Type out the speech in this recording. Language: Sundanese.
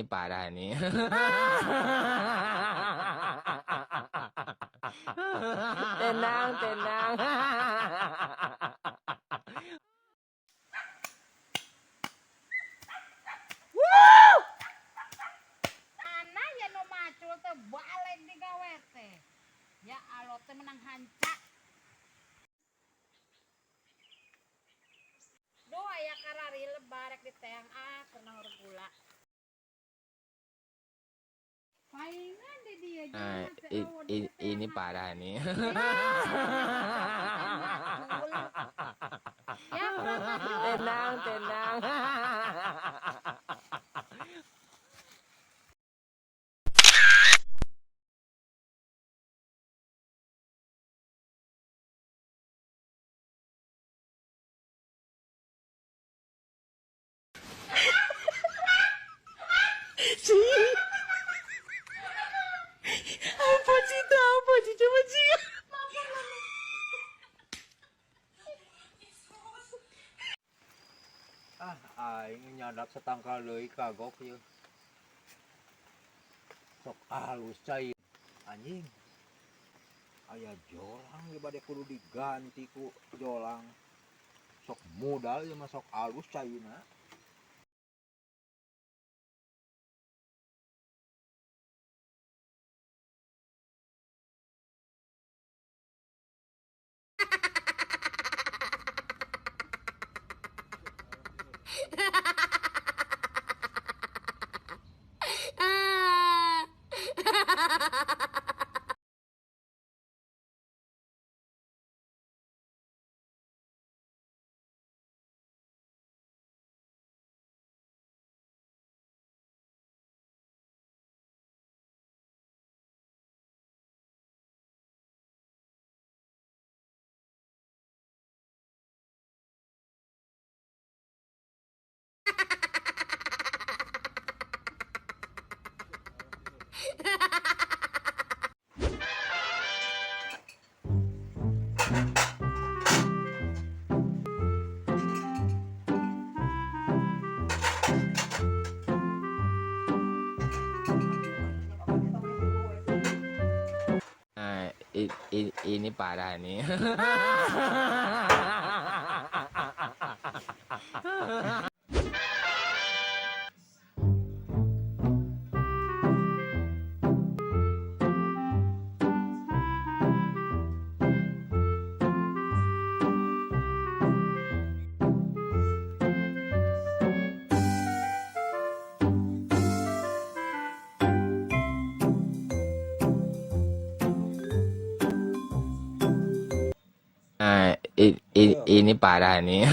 Ini parah nih. Tenang, tenang. Mana ya nu macul teh balik digawe teh. Ya Allah, teh menang hancak. Duh, aya karari lebarek di teang ah keur nahor gula. Palingan di dia Ah, jelema teh eueuh di ini teangan. Parah nih. Ya kurang macul. Tenang, tenang. Apa sih apa sih coba sih? Ah, aing nyadak setangkal deui kagok ieu. Sok halus cai. Anjing. Aya jolang ieu bade kudu diganti ku jolang. Sok modal ieu mah, sok halus caina. Ah, ini parah nih. Ah, ini parah nih.